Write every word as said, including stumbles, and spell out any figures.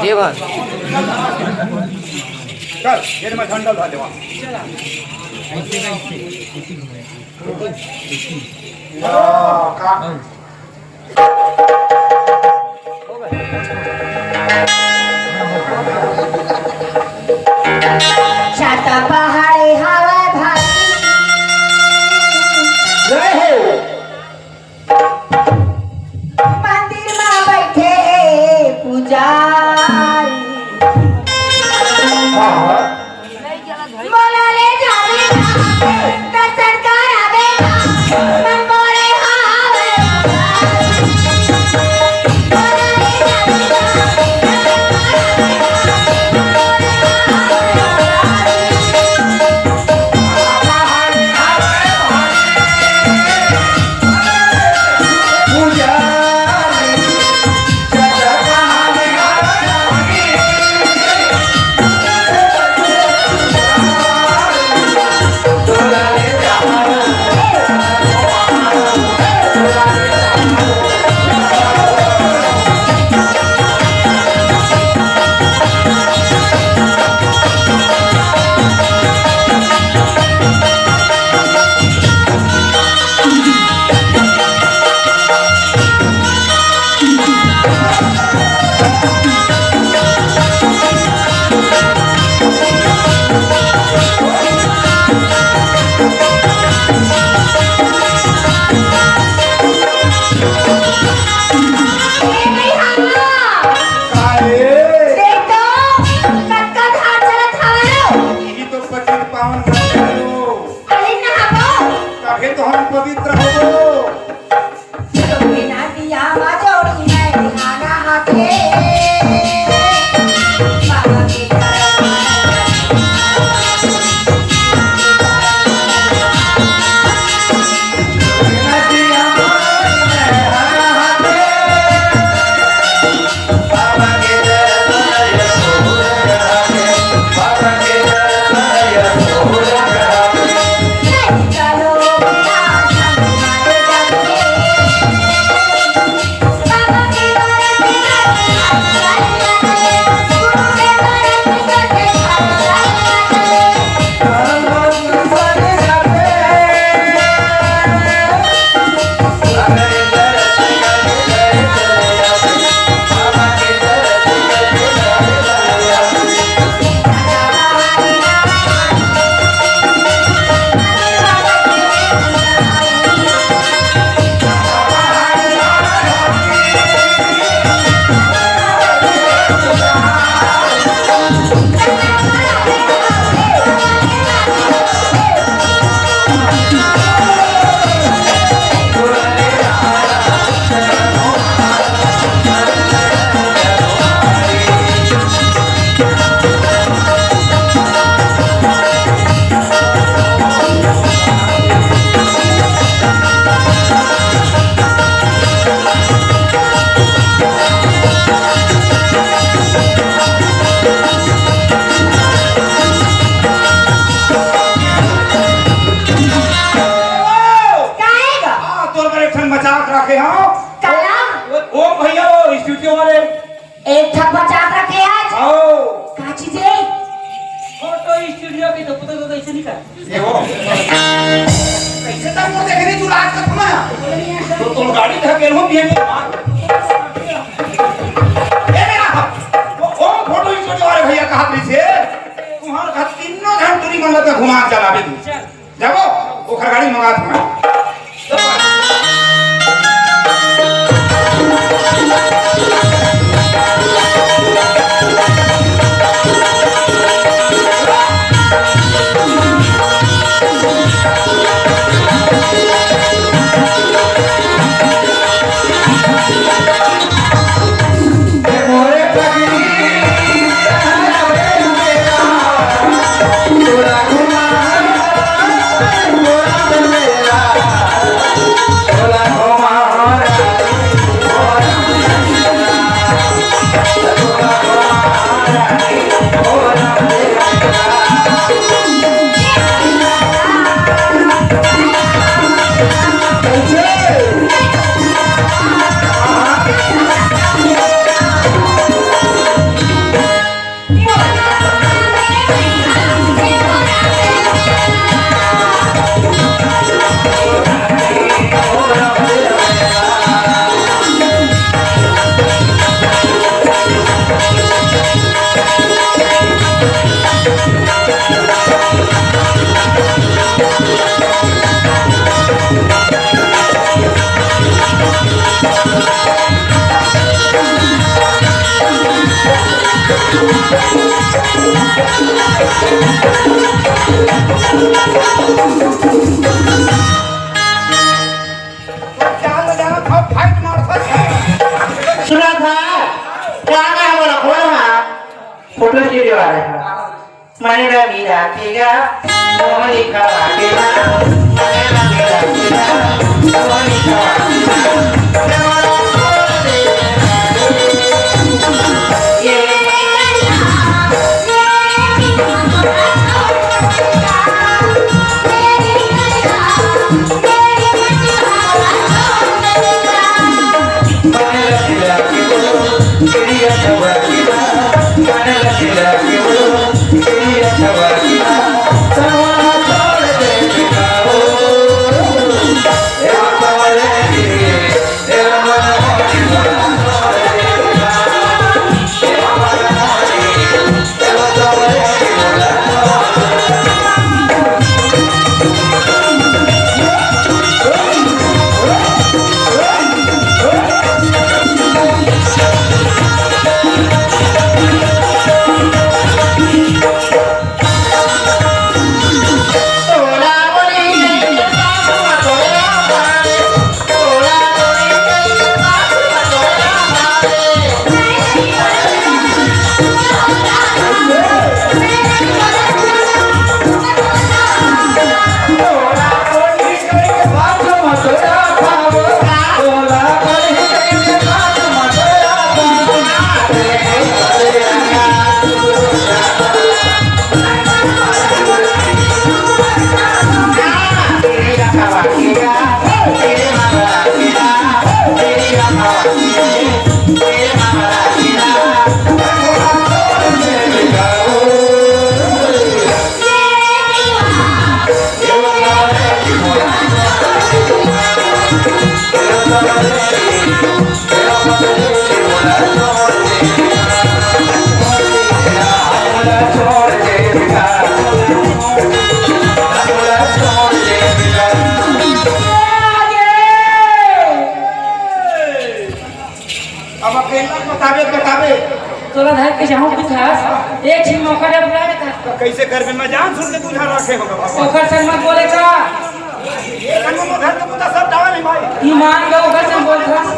देवन। चल, ये मैं झंडा उठा देवा। हाँ, का? छाता पहाड़े हवा भाई। जय हो। मंदिर में बैठे पुजारी। हाँ, हाँ। बोला ले जावे ना, दर्शन करावे ना, मन बोले हाँ आवे। बोला ले जावे ना, दर्शन करावे ना, मन बोले हाँ आवे। ए भई, हाँ। का रे? देख तो, कतका धार चलत हवय। इही तो पतित पावन करत हवय। अरे नहाबो। तभे तो हम पवित्र होबो। बिना दिया मा जोड़ी है, नहाना हाथे। बाबा के चरण काहे गा? आ, तोर बर एक ठन मजाक रखे हंव। काला? ओ, ओ भैया, वो स्टूडियो वाले। एक ठन मजाक रखे आज। आओ। का चीज हे? फोटो स्टूडियो के तो पता तो कैसे निकाल? ये हो। कैसे तक वो देख रही तू रात का समय? तो तोर गाड़ी धकेल हूँ, ये नहीं। ए मेरा, वो, वो फोटो स्टूडियो वाले भैया कहा तुझसे, तुम्हारा तीनों घंटे नहीं मन लगता, घुमा चला भी तू। चल। जाबो, ओखर गाड़ी मंगात हंव मैं। चाल ले जाना था, फाइट मार सकते हैं। सुना था, क्या नाम बोला, बोलो ना। फोटो स्टूडियो वाले का। मन रवि राखेगा, मोहन लिखा राखेगा, मन रवि राखेगा, मोहन लिखा राखेगा। अब अकेला बताबे, बताबे। तोला धर के जाहूं कुछ हस, एक झिन मौका दे बुला लेता। तो कैसे करबे? मैं जान सुन के तुझा रखे होगा बाबा। ओकर संग मत बोले का? ये संग में घर में कुत्ता सब डाल नहीं भाई। ईमान का ओकर संग बोल था।